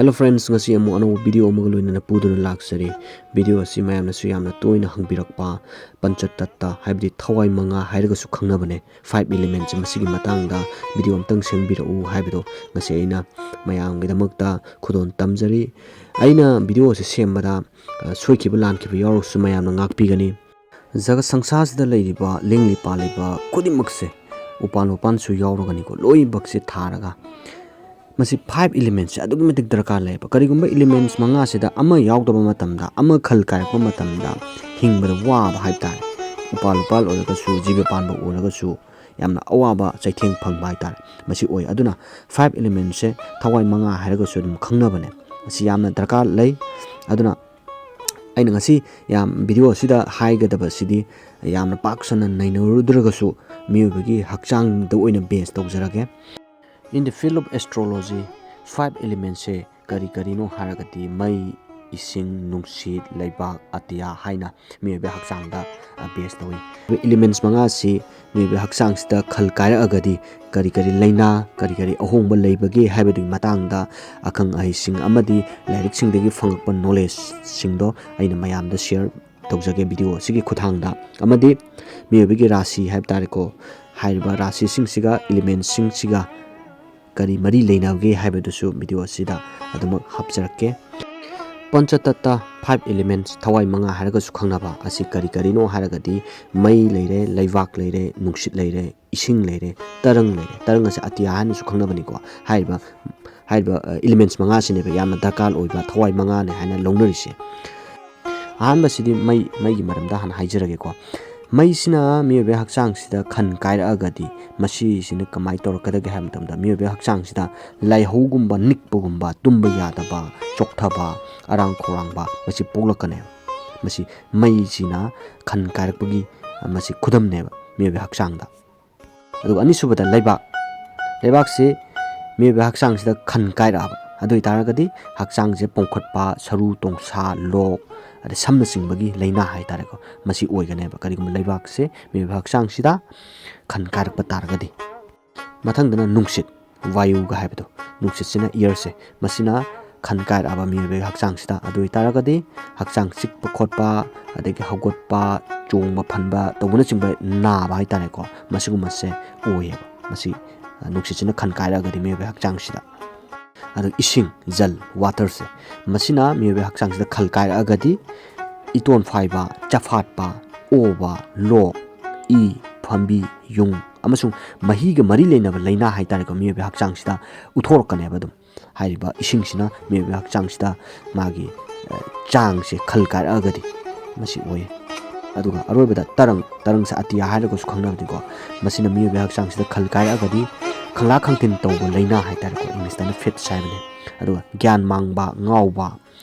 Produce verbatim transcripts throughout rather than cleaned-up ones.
Hello friends, ꯉꯁꯤ ꯑꯃꯨꯛ ꯑꯅꯧꯕ video ꯑꯃꯒ ꯂꯣꯏꯅꯅ ꯄꯨꯗꯨꯅ ꯂꯥꯛꯆꯔꯤ꯫ Video ꯑꯁꯤ ꯃꯌꯥꯝꯅꯁꯨ ꯌꯥꯝꯅ ꯇꯣꯏꯅ ꯍꯪꯕꯤꯔꯛꯄ ꯄꯟꯆꯇꯠꯇ, ꯍꯥꯏꯕꯗꯤ ꯊꯋꯥꯏ ꯃꯉꯥ ꯍꯥꯏꯔꯒꯁꯨ ꯈꯪꯅꯕꯅꯦ, five elements, ꯃꯁꯤꯒꯤ ꯃꯇꯥꯡꯗ video ꯑꯝꯇꯪ ꯁꯦꯝꯕꯤꯔꯛꯎ ꯍꯥꯏꯕꯗꯣ ꯉꯁꯤ ꯑꯩꯅ ꯃꯌꯥꯝꯒꯤꯗꯃꯛꯇ ꯈꯨꯗꯣꯜ ꯇꯝꯖꯔꯤ꯫ ꯑꯩꯅ video ꯑꯁꯤ ꯁꯦꯝꯕꯗ, ꯑ, ꯁꯣꯏꯈꯤꯕ ꯂꯥꯟꯈꯤꯕ ꯌꯥꯎꯔꯒꯁꯨ ꯃꯌꯥꯝꯅ ꯉꯥꯛꯄꯤꯒꯅꯤ꯫ ꯖꯒꯠ ꯁꯪꯁꯥꯔꯁꯤꯗ ꯂꯩꯔꯤꯕ ꯂꯦꯡꯂꯤ ꯄꯥꯜꯂꯤꯕ ꯈꯨꯗꯤꯡꯃꯛꯁꯦ, ꯎꯄꯥꯜ ꯋꯥꯄꯥꯜꯁꯨ ꯌꯥꯎꯔꯒꯅꯤꯀꯣ, ꯂꯣꯏꯅꯃꯛꯁꯦ ꯊꯥꯔꯒ ꯃꯁꯤ five elementsꯁꯦ ꯑꯗꯨꯛꯀꯤ ꯃꯇꯤꯛ ꯗꯔꯀꯥꯔ ꯂꯩꯌꯦꯕ꯫ ꯀꯔꯤꯒꯨꯝꯕ elements ꯃꯉꯥꯁꯤꯗ ꯑꯃ ꯌꯥꯎꯗꯕ ꯃꯇꯝꯗ, ꯑꯃ ꯈꯜ ꯀꯥꯏꯔꯛꯄ ꯃꯇꯝꯗ ꯍꯤꯡꯕꯗ ꯋꯥꯕ ꯍꯥꯏꯕ ꯇꯥꯔꯦ꯫ ꯎꯄꯥꯜ ꯋꯥꯄꯥꯜ ꯑꯣꯏꯔꯒꯁꯨ, ꯖꯤꯕ ꯄꯥꯟꯕ ꯑꯣꯏꯔꯒꯁꯨ ꯌꯥꯝꯅ ꯑꯋꯥꯕ ꯆꯩꯊꯦꯡ ꯐꯪꯕ ꯍꯥꯏ ꯇꯥꯔꯦ ꯃꯁꯤ ꯑꯣꯏ꯫ ꯑꯗꯨꯅ five elementsꯁꯦ ꯊꯋꯥꯏ ꯃꯉꯥ ꯍꯥꯏꯔꯒꯁꯨ ꯑꯗꯨꯝ ꯈꯪꯅꯕꯅꯦ꯫ ꯃꯁꯤ ꯌꯥꯝꯅ ꯗꯔꯀꯥꯔ ꯂꯩ꯫ ꯑꯗꯨꯅ ꯑꯩꯅ ꯉꯁꯤ ꯌꯥꯝ video ꯑꯁꯤꯗ ꯍꯥꯏꯒꯗꯕꯁꯤꯗꯤ ꯌꯥꯝꯅ ꯄꯥꯛ ꯁꯟꯅ ꯅꯩꯅꯔꯨꯗ꯭ꯔꯒꯁꯨ ꯃꯤꯑꯣꯏꯕꯒꯤ ꯍꯛꯆꯥꯡꯗ ꯑꯣꯏꯅ base ꯇꯧꯖꯔꯒꯦ꯫ In the field of astrology, five elementsꯁꯦ ꯀꯔꯤ ꯀꯔꯤꯅꯣ ꯍꯥꯏꯔꯒꯗꯤ ꯃꯩ, ꯏꯁꯤꯡ, ꯅꯨꯡꯁꯤꯠ, ꯂꯩꯕꯥꯛ, ꯑꯇꯤꯌꯥ ꯍꯥꯏꯅ ꯃꯤꯑꯣꯏꯕꯒꯤ ꯍꯛꯆꯥꯡꯗ, ꯑ, base ꯇꯧꯏ꯫ Elements ꯃꯉꯥꯁꯤ ꯃꯤꯑꯣꯏꯕꯒꯤ ꯍꯛꯆꯥꯡꯁꯤꯗ ꯈꯜ ꯀꯥꯏꯔꯛꯑꯒꯗꯤ ꯀꯔꯤ ꯀꯔꯤ ꯂꯥꯏꯅꯥ, ꯀꯔꯤ ꯀꯔꯤ ꯑꯍꯣꯡꯕ ꯂꯩꯕꯒꯦ ꯍꯥꯏꯕꯗꯨꯒꯤ ꯃꯇꯥꯡꯗ ꯑꯈꯪ ꯑꯍꯩꯁꯤꯡ ꯑꯃꯗꯤ ꯂꯥꯏꯔꯤꯛꯁꯤꯡꯗꯒꯤ ꯐꯪꯉꯛꯄ knowledgeꯁꯤꯡꯗꯣ ꯑꯩꯅ ꯃꯌꯥꯝꯗ share ꯇꯧꯖꯒꯦ video ꯑꯁꯤꯒꯤ ꯈꯨꯠꯊꯥꯡꯗ꯫ ꯑꯃꯗꯤ ꯃꯤꯑꯣꯏꯕꯒꯤ ꯔꯥꯁꯤ ꯍꯥꯏꯕ ꯇꯥꯔꯦꯀꯣ, ꯍꯥꯏꯔꯤꯕ ꯔꯥꯁꯤꯁꯤꯡꯁꯤꯒ elementsꯁꯤꯡꯁꯤꯒ ꯀꯔꯤ ꯃꯔꯤ ꯂꯩꯅꯕꯒꯦ ꯍꯥꯏꯕꯗꯨꯁꯨ video ꯑꯁꯤꯗ ꯑꯗꯨꯃꯛ ꯍꯥꯞꯆꯔꯛꯀꯦ꯫ ꯄꯟꯆꯇꯠꯇ, five elements, ꯊꯋꯥꯏ ꯃꯉꯥ ꯍꯥꯏꯔꯒꯁꯨ ꯈꯪꯅꯕ ꯑꯁꯤ ꯀꯔꯤ ꯀꯔꯤꯅꯣ ꯍꯥꯏꯔꯒꯗꯤ ꯃꯩ ꯂꯩꯔꯦ, ꯂꯩꯕꯥꯛ ꯂꯩꯔꯦ, ꯅꯨꯡꯁꯤꯠ ꯂꯩꯔꯦ, ꯏꯁꯤꯡ ꯂꯩꯔꯦ, ꯇꯔꯪ ꯂꯩꯔꯦ꯫ ꯇꯔꯪ ꯑꯁꯤ ꯑꯇꯤꯌꯥ ꯍꯥꯏꯅꯁꯨ ꯈꯪꯅꯕꯅꯤꯀꯣ꯫ ꯍꯥꯏꯔꯤꯕ, ꯍꯥꯏꯔꯤꯕ, ꯑ, elements ꯃꯉꯥꯁꯤꯅꯦꯕ ꯌꯥꯝꯅ ꯗꯔꯀꯥꯔ ꯑꯣꯏꯕ ꯊꯋꯥꯏ ꯃꯉꯥꯅꯦ ꯍꯥꯏꯅ ꯂꯧꯅꯔꯤꯁꯦ꯫ ꯑꯍꯥꯟꯕꯁꯤꯗꯤ ꯃꯩ, ꯃꯩꯒꯤ ꯃꯔꯝꯗ ꯍꯥꯟꯅ ꯍꯥꯏꯖꯔꯒꯦꯀꯣ꯫ ꯃꯩꯁꯤꯅ ꯃꯤꯑꯣꯏꯕꯒꯤ ꯍꯛꯆꯥꯡꯁꯤꯗ ꯈꯟ ꯀꯥꯏꯔꯛꯑꯒꯗꯤ ꯃꯁꯤꯁꯤꯅ ꯀꯃꯥꯏꯅ ꯇꯧꯔꯛꯀꯗꯒꯦ ꯍꯥꯏꯕ ꯃꯇꯝꯗ ꯃꯤꯑꯣꯏꯕꯒꯤ ꯍꯛꯆꯥꯡꯁꯤꯗ ꯂꯥꯏꯍꯧꯒꯨꯝꯕ, ꯅꯤꯛꯄꯒꯨꯝꯕ, ꯇꯨꯝꯕ ꯌꯥꯗꯕ, ꯆꯣꯛꯊꯕ, ꯑꯔꯥꯡ ꯈꯧꯔꯥꯡꯕ ꯃꯁꯤ ꯄꯣꯛꯂꯛꯀꯅꯦꯕ꯫ ꯃꯁꯤ ꯃꯩꯁꯤꯅ ꯈꯟ ꯀꯥꯏꯔꯛꯄꯒꯤ ꯃꯁꯤ ꯈꯨꯗꯝꯅꯦꯕ ꯃꯤꯑꯣꯏꯕꯒꯤ ꯍꯛꯆꯥꯡꯗ꯫ ꯑꯗꯨꯒ ꯑꯅꯤꯁꯨꯕꯗ ꯂꯩꯕꯥꯛ꯫ ꯂꯩꯕꯥꯛꯁꯤ ꯃꯤꯑꯣꯏꯕ ꯍꯛꯆꯥꯡꯁꯤꯗ ꯈꯟ ꯀꯥꯏꯔꯛꯑꯕ, ꯑꯗꯨ ꯑꯣꯏꯇꯥꯔꯒꯗꯤ ꯍꯛꯆꯥꯡꯁꯦ ꯄꯣꯝꯈꯠꯄ, ꯁꯔꯨ ꯇꯣꯡꯁꯥ, ꯂꯣꯛ, ꯑꯗꯩ ꯁꯝꯅꯆꯤꯡꯕꯒꯤ ꯂꯥꯏꯅꯥ ꯍꯥꯏꯇꯥꯔꯦꯀꯣ, ꯃꯁꯤ ꯑꯣꯏꯒꯅꯦꯕ꯫ ꯀꯔꯤꯒꯨꯝꯕ ꯂꯩꯕꯥꯛꯁꯦ ꯃꯤꯑꯣꯏꯕ ꯍꯛꯆꯥꯡꯁꯤꯗ ꯈꯟ ꯀꯥꯏꯔꯛꯄ ꯇꯥꯔꯒꯗꯤ꯫ ꯃꯊꯪꯗꯅ ꯅꯨꯡꯁꯤꯠ, ꯋꯥꯌꯨꯒ ꯍꯥꯏꯕꯗꯣ, ꯅꯨꯡꯁꯤꯠꯁꯤꯅ, airꯁꯦ, ꯃꯁꯤꯅ ꯈꯟ ꯀꯥꯏꯔꯛꯑꯕ ꯃꯤꯑꯣꯏꯕꯒꯤ ꯍꯛꯆꯥꯡꯁꯤꯗ, ꯑꯗꯨ ꯑꯣꯏꯇꯥꯔꯒꯗꯤ ꯍꯛꯆꯥꯡ ꯆꯤꯛꯄ ꯈꯣꯠꯄ, ꯑꯗꯒꯤ ꯍꯧꯒꯠꯄ, ꯆꯣꯡꯕ ꯐꯟꯕ ꯇꯧꯕꯅꯆꯤꯡꯕ ꯅꯥꯕ ꯍꯥꯏꯇꯥꯔꯦꯀꯣ, ꯃꯁꯤꯒꯨꯝꯕꯁꯦ ꯑꯣꯏꯌꯦꯕ꯫ ꯃꯁꯤ, ꯑ, ꯅꯨꯡꯁꯤꯠꯁꯤꯅ ꯈꯟ ꯀꯥꯏꯔꯛꯑꯒꯗꯤ ꯃꯤꯑꯣꯏꯕꯒꯤ ꯍꯛꯆꯥꯡꯁꯤꯗ꯫ ꯑꯗꯨ ꯏꯁꯤꯡ, ꯖꯜ, ꯋꯥꯇꯔꯁꯦ, ꯃꯁꯤꯅ ꯃꯤꯑꯣꯏꯕꯒꯤ ꯍꯛꯆꯥꯡꯁꯤꯗ ꯈꯜ ꯀꯥꯏꯔꯛꯑꯒꯗꯤ ꯏꯇꯣꯟ ꯐꯥꯏꯕ, ꯆꯐꯥꯠꯄ, ꯑꯣꯕ, ꯂꯣꯛ, ꯏ, ꯐꯝꯕꯤ, ꯌꯨꯡ ꯑꯃꯁꯨꯡ ꯃꯍꯤꯒ ꯃꯔꯤ ꯂꯩꯅꯕ ꯂꯥꯏꯅꯥ ꯍꯥꯏꯇꯥꯔꯦꯀꯣ, ꯃꯤꯑꯣꯏꯕꯒꯤ ꯍꯛꯆꯥꯡꯁꯤꯗ ꯎꯠꯊꯣꯔꯛꯀꯅꯦꯕ ꯑꯗꯨꯝ꯫ ꯍꯥꯏꯔꯤꯕ ꯏꯁꯤꯡꯁꯤꯅ ꯃꯤꯑꯣꯏꯕꯒꯤ ꯍꯛꯆꯥꯡꯁꯤꯗ ꯃꯥꯒꯤ, ꯑ, ꯆꯥꯡꯁꯦ ꯈꯜ ꯀꯥꯏꯔꯛꯑꯒꯗꯤ ꯃꯁꯤ ꯑꯣꯏ꯫ ꯑꯗꯨꯒ ꯑꯔꯣꯏꯕꯗ ꯇꯔꯪ, ꯇꯔꯪꯁꯦ ꯑꯇꯤꯌꯥ ꯍꯥꯏꯔꯒꯁꯨ ꯈꯪꯅꯕꯅꯤꯀꯣ꯫ ꯃꯁꯤꯅ ꯃꯤꯑꯣꯏꯕꯒꯤ ꯍꯛꯆꯥꯡꯁꯤꯗ ꯈꯜ ꯀꯥꯏꯔꯛꯑꯒꯗꯤ ꯈꯪꯂꯥ ꯈꯪꯊꯤꯟ ꯇꯧꯕ ꯂꯥꯏꯅꯥ ꯍꯥꯏꯇꯥꯔꯦꯀꯣ, ꯏꯪꯂꯤꯁꯇꯅ ꯐꯤꯠꯁ ꯍꯥꯏꯕꯅꯤ꯫ ꯑꯗꯨꯒ ꯒ꯭ꯌꯥꯟ ꯃꯥꯡꯕ, ꯉꯥꯎꯕ,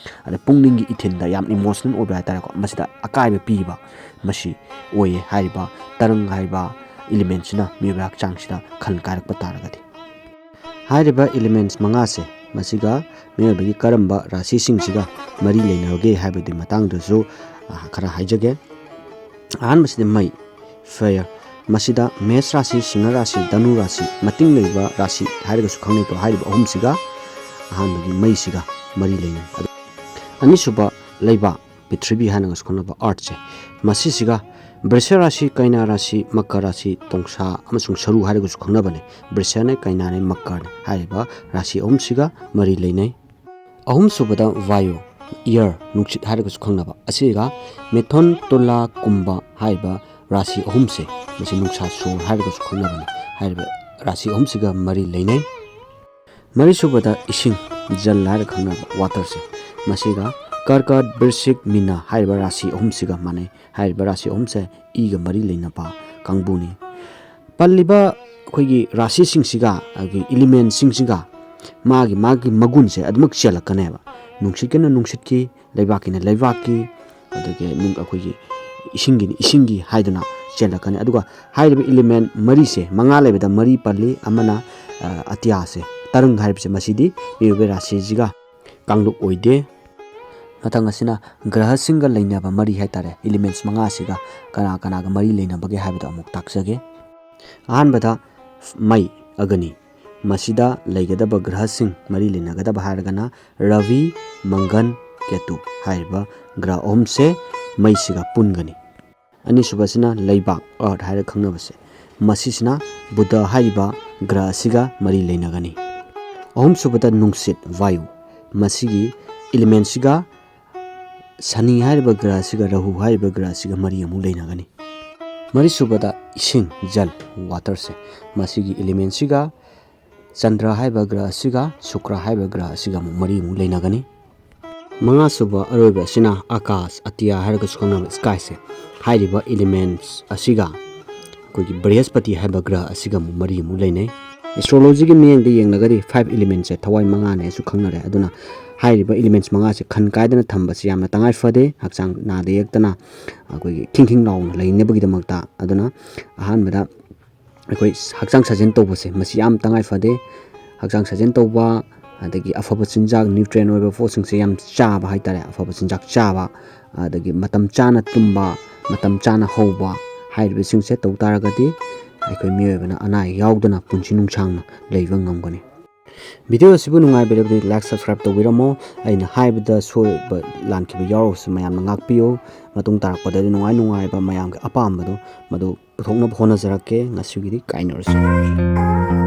ꯑꯗ ꯄꯨꯛꯅꯤꯡꯒꯤ ꯏꯊꯤꯜꯗ ꯌꯥꯝ ꯏꯃꯣꯁꯅꯦꯜ ꯑꯣꯏꯕ ꯍꯥꯏꯇꯥꯔꯦꯀꯣ, ꯃꯁꯤꯗ ꯑꯀꯥꯏꯕ ꯄꯤꯕ, ꯃꯁꯤ ꯑꯣꯏꯌꯦ꯫ ꯍꯥꯏꯔꯤꯕ ꯇꯔꯪ ꯍꯥꯏꯔꯤꯕ ꯏꯂꯤꯃꯦꯟꯁꯤꯅ ꯃꯤꯑꯣꯏꯕ ꯍꯛꯆꯥꯡꯁꯤꯗ ꯈꯜ ꯀꯥꯏꯔꯛꯄ ꯇꯥꯔꯒꯗꯤ꯫ ꯍꯥꯏꯔꯤꯕ ꯏꯂꯤꯃꯦꯟꯁ ꯃꯉꯥꯁꯦ, ꯃꯁꯤꯒ ꯃꯤꯑꯣꯏꯕꯒꯤ ꯀꯔꯝꯕ ꯔꯥꯁꯤꯁꯤꯡꯁꯤꯒ ꯃꯔꯤ ꯂꯩꯅꯕꯒꯦ ꯍꯥꯏꯕꯒꯤ ꯃꯇꯥꯡꯗꯁꯨ, ꯑ, ꯈꯔ ꯍꯥꯏꯖꯒꯦ꯫ ꯑꯍꯥꯟꯕꯁꯤꯗ ꯃꯩ, ꯐꯥꯌꯔ꯫ ꯃꯁꯤꯗ ꯃꯦꯁ ꯔꯥꯁꯤ, ꯁꯤꯡꯍ ꯔꯥꯁꯤ, ꯙꯅꯨ ꯔꯥꯁꯤ, ꯃꯇꯤꯡ ꯂꯩꯕ ꯔꯥꯁꯤ ꯍꯥꯏꯔꯒꯁꯨ ꯈꯪꯅꯩꯀꯣ꯫ ꯍꯥꯏꯔꯤꯕ ꯑꯍꯨꯝꯁꯤꯒ ꯑꯍꯥꯟꯕꯒꯤ ꯃꯩꯁꯤꯒ ꯃꯔꯤ ꯂꯩꯅꯩ꯫ ꯑꯗꯨ ꯑꯅꯤꯁꯨꯕ ꯂꯩꯕꯥꯛ, ꯄ꯭ꯔꯤꯊꯤꯕꯤ ꯍꯥꯏꯅꯒꯁꯨ ꯈꯪꯅꯕ ꯑꯔꯊꯁꯦ, ꯃꯁꯤꯁꯤꯒ ꯕ꯭ꯔꯤꯁ ꯔꯥꯁꯤ, ꯀꯩꯅꯥ ꯔꯥꯁꯤ, ꯃꯀꯔ ꯔꯥꯁꯤ, ꯇꯣꯡꯁꯥ ꯑꯃꯁꯨꯡ ꯁꯔꯨ ꯍꯥꯏꯔꯒꯁꯨ ꯈꯪꯅꯕꯅꯦ꯫ ꯕ꯭ꯔꯤꯁꯅꯦ, ꯀꯩꯅꯥꯅꯦ, ꯃꯀꯔꯅꯦ ꯍꯥꯏꯔꯤꯕ ꯔꯥꯁꯤ ꯑꯍꯨꯝꯁꯤꯒ ꯃꯔꯤ ꯂꯩꯅꯩ꯫ ꯑꯍꯨꯝꯁꯨꯕꯗ ꯚꯥꯌꯨ, ꯏꯌꯔ, ꯅꯨꯡꯁꯤꯠ ꯍꯥꯏꯔꯒꯁꯨ ꯈꯪꯅꯕ, ꯑꯁꯤꯒ ꯃꯤꯊꯨꯟ, ꯇꯨꯂꯥ, ꯀꯨꯝꯚ ꯍꯥꯏꯔꯤꯕ ꯔꯥꯁꯤ ꯑꯍꯨꯝꯁꯦ, ꯃꯁꯤ ꯅꯨꯡꯁꯥ ꯁꯣꯔ ꯍꯥꯏꯔꯒꯁꯨ ꯈꯪꯅꯕꯅꯤ꯫ ꯍꯥꯏꯔꯤꯕ ꯔꯥꯁꯤ ꯑꯍꯨꯝꯁꯤꯒ ꯃꯔꯤ ꯂꯩꯅꯩ꯫ ꯃꯔꯤꯁꯨꯕꯗ ꯏꯁꯤꯡ, ꯖꯜ ꯍꯥꯏꯔ ꯈꯪꯅꯕ ꯋꯥꯇꯔꯁꯦ, ꯃꯁꯤꯒ ꯀꯔꯀꯠ, ꯕ꯭ꯔꯤꯁꯤꯛ, ꯃꯤꯅꯥ ꯍꯥꯏꯔꯤꯕ ꯔꯥꯁꯤ ꯑꯍꯨꯝꯁꯤꯒ ꯃꯥꯟꯅꯩ꯫ ꯍꯥꯏꯔꯤꯕ ꯔꯥꯁꯤ ꯑꯍꯨꯝꯁꯦ ꯏꯒ ꯃꯔꯤ ꯂꯩꯅꯕ ꯀꯥꯡꯕꯨꯅꯤ꯫ ꯄꯜꯂꯤꯕ ꯑꯩꯈꯣꯏꯒꯤ ꯔꯥꯁꯤꯁꯤꯡꯁꯤꯒ, ꯑꯩꯈꯣꯏꯒꯤ ꯏꯂꯤꯃꯦꯟꯁꯤꯡꯁꯤꯒ ꯃꯥꯒꯤ ꯃꯥꯒꯤ ꯃꯒꯨꯟꯁꯦ ꯑꯗꯨꯃꯛ ꯆꯦꯜꯂꯛꯀꯅꯦꯕ꯫ ꯅꯨꯡꯁꯤꯠꯀꯤꯅ ꯅꯨꯡꯁꯤꯠꯀꯤ, ꯂꯩꯕꯥꯛꯀꯤꯅ ꯂꯩꯕꯥꯛꯀꯤ, ꯑꯗꯒꯤ ꯅꯨꯡ-, ꯑꯩꯈꯣꯏꯒꯤ ꯏꯁꯤꯡꯒꯤꯅ ꯏꯁꯤꯡꯒꯤ ꯍꯥꯏꯗꯨꯅ ꯆꯦꯜꯂꯛꯀꯅꯤ꯫ ꯑꯗꯨꯒ ꯍꯥꯏꯔꯤꯕ ꯏꯂꯤꯃꯦꯟ ꯃꯔꯤꯁꯦ, ꯃꯉꯥ ꯂꯩꯕꯗ ꯃꯔꯤ ꯄꯜꯂꯤ, ꯑꯃꯅ, ꯑ, ꯑꯇꯤꯌꯥꯁꯦ, ꯇꯔꯪ ꯍꯥꯏꯔꯤꯕꯁꯦ, ꯃꯁꯤꯗꯤ ꯃꯤꯑꯣꯏꯕ ꯔꯥꯁꯤꯁꯤꯒ ꯀꯥꯡꯂꯨꯞ ꯑꯣꯏꯗꯦ꯫ ꯃꯊꯪ ꯑꯁꯤꯅ ꯒ꯭ꯔꯍꯁꯤꯡꯒ ꯂꯩꯅꯕ ꯃꯔꯤ ꯍꯥꯏꯇꯥꯔꯦ, ꯏꯂꯤꯃꯦꯟꯁ ꯃꯉꯥꯁꯤꯒ ꯀꯅꯥ ꯀꯅꯥꯒ ꯃꯔꯤ ꯂꯩꯅꯕꯒꯦ ꯍꯥꯏꯕꯗꯣ ꯑꯃꯨꯛ ꯇꯥꯛꯆꯒꯦ꯫ ꯑꯍꯥꯟꯕꯗ ꯃꯩ, ꯑꯒꯅꯤ꯫ ꯃꯁꯤꯗ ꯂꯩꯒꯗꯕ ꯒ꯭ꯔꯍꯁꯤꯡ ꯃꯔꯤ ꯂꯩꯅꯒꯗꯕ ꯍꯥꯏꯔꯒꯅ ꯔꯕꯤ, ꯃꯪꯒꯟ, ꯀꯦꯇꯨ ꯍꯥꯏꯔꯤꯕ ꯒ꯭ꯔꯍ ꯑꯍꯨꯝꯁꯦ ꯃꯩꯁꯤꯒ ꯄꯨꯟꯒꯅꯤ꯫ ꯑꯅꯤꯁꯨꯕꯁꯤꯅ ꯂꯩꯕꯥꯛ, earth ꯍꯥꯏꯔꯒ ꯈꯪꯅꯕꯁꯦ, ꯃꯁꯤꯁꯤꯅ ꯕꯨꯙ ꯍꯥꯏꯔꯤꯕ ꯒ꯭ꯔꯍ ꯑꯁꯤꯒ ꯃꯔꯤ ꯂꯩꯅꯒꯅꯤ꯫ ꯑꯍꯨꯝꯁꯨꯕꯗ ꯅꯨꯡꯁꯤꯠ, ꯚꯥꯌꯨ, ꯃꯁꯤꯒꯤ elementꯁꯤꯒ ꯁꯅꯤ ꯍꯥꯏꯔꯤꯕ ꯒ꯭ꯔꯍ ꯑꯁꯤꯒ ꯔꯥꯍꯨ ꯍꯥꯏꯔꯤꯕ ꯒ꯭ꯔꯍ ꯑꯁꯤꯒ ꯃꯔꯤ ꯑꯃꯨꯛ ꯂꯩꯅꯒꯅꯤ꯫ ꯃꯔꯤꯁꯨꯕꯗ ꯏꯁꯤꯡ, ꯖꯜ, waterꯁꯦ, ꯃꯁꯤꯒꯤ elementꯁꯤꯒ ꯆꯟꯗ꯭ꯔ ꯍꯥꯏꯔꯤꯕ ꯒ꯭ꯔꯍ ꯑꯁꯤꯒ ꯁꯨꯀ꯭ꯔ ꯍꯥꯏꯔꯤꯕ ꯒ꯭ꯔꯍ ꯑꯁꯤꯒ ꯑꯃꯨꯛ ꯃꯔꯤ ꯑꯃꯨꯛ ꯂꯩꯅꯒꯅꯤ꯫ ꯃꯉꯥꯁꯨꯕ ꯑꯔꯣꯏꯕ ꯑꯁꯤꯅ ꯑꯀꯥꯁ, ꯑꯇꯤꯌꯥ ꯍꯥꯏꯔꯒꯁꯨ ꯈꯪꯅꯕ skyꯁꯦ, ꯍꯥꯏꯔꯤꯕ elements ꯑꯁꯤꯒ ꯑꯩꯈꯣꯏꯒꯤ ꯕ꯭ꯔꯍꯁꯄꯇꯤ ꯍꯥꯏꯕ ꯒ꯭ꯔꯍ ꯑꯁꯤꯒ ꯑꯃꯨꯛ ꯃꯔꯤ ꯑꯃꯨꯛ ꯂꯩꯅꯩ꯫ Astrologyꯒꯤ ꯃꯤꯠꯌꯦꯡꯗ ꯌꯦꯡꯂꯒꯗꯤ five elementsꯁꯦ ꯊꯋꯥꯏ ꯃꯉꯥꯅꯦꯁꯨ ꯈꯪꯅꯔꯦ꯫ ꯑꯗꯨꯅ ꯍꯥꯏꯔꯤꯕ elements ꯃꯉꯥꯁꯦ ꯈꯟ ꯀꯥꯏꯗꯅ ꯊꯝꯕꯁꯤ ꯌꯥꯝꯅ ꯇꯉꯥꯏ ꯐꯗꯦ, ꯍꯛꯆꯥꯡ ꯅꯥꯗ ꯌꯦꯛꯇꯅ ꯑꯩꯈꯣꯏꯒꯤ ꯈꯤꯡ ꯈꯤꯡ ꯂꯥꯎꯅ ꯂꯩꯅꯕꯒꯤꯗꯃꯛꯇ꯫ ꯑꯗꯨꯅ ꯑꯍꯥꯟꯕꯗ ꯑꯩꯈꯣꯏ ꯍꯛꯆꯥꯡ ꯁꯥꯖꯦꯜ ꯇꯧꯕꯁꯦ, ꯃꯁꯤ ꯌꯥꯝ ꯇꯉꯥꯏ ꯐꯗꯦ꯫ ꯍꯛꯆꯥꯡ ꯁꯥꯖꯦꯜ ꯇꯧꯕ, ꯑꯗꯒꯤ ꯑꯐꯕ ꯆꯤꯟꯖꯥꯛ, nutrient ꯑꯣꯏꯕ ꯄꯣꯠꯁꯤꯡꯁꯦ ꯌꯥꯝ ꯆꯥꯕ ꯍꯥꯏꯇꯥꯔꯦ, ꯑꯐꯕ ꯆꯤꯟꯖꯥꯛ ꯆꯥꯕ, ꯑꯗꯒꯤ ꯃꯇꯝ ꯆꯥꯅ ꯇꯨꯝꯕ, ꯃꯇꯝ ꯆꯥꯅ ꯍꯧꯕ ꯍꯥꯏꯔꯤꯕꯁꯤꯡꯁꯦ ꯇꯧ ꯇꯥꯔꯒꯗꯤ ꯑꯩꯈꯣꯏ ꯃꯤꯑꯣꯏꯕꯅ ꯑꯅꯥ ꯑꯌꯦꯛ ꯌꯥꯎꯗꯅ ꯄꯨꯟꯁꯤ ꯅꯨꯡꯁꯥꯡꯅ ꯂꯩꯕ ꯉꯝꯒꯅꯤ꯫ Video ꯑꯁꯤꯕꯨ ꯅꯨꯡꯉꯥꯏꯕꯤꯔꯕꯗꯤ like, subscribe ꯇꯧꯕꯤꯔꯝꯃꯣ꯫ ꯑꯩꯅ ꯍꯥꯏꯕꯗ ꯁꯣꯏꯕ ꯂꯥꯟꯈꯤꯕ ꯌꯥꯎꯔꯕꯁꯨ ꯃꯌꯥꯝꯅ ꯉꯥꯛꯄꯤꯌꯨ꯫ ꯃꯇꯨꯡ ꯇꯥꯔꯛꯄꯗꯗꯤ ꯅꯨꯡꯉꯥꯏ ꯅꯨꯡꯉꯥꯏꯕ ꯃꯌꯥꯝꯒꯤ ꯑꯄꯥꯝꯕꯗꯨ ꯃꯗꯨ ꯄꯨꯊꯣꯛꯅꯕ ꯍꯣꯠꯅꯖꯔꯛꯀꯦ꯫ ꯉꯁꯤꯒꯤꯗꯤ ꯀꯥꯏꯅꯔꯁꯤ꯫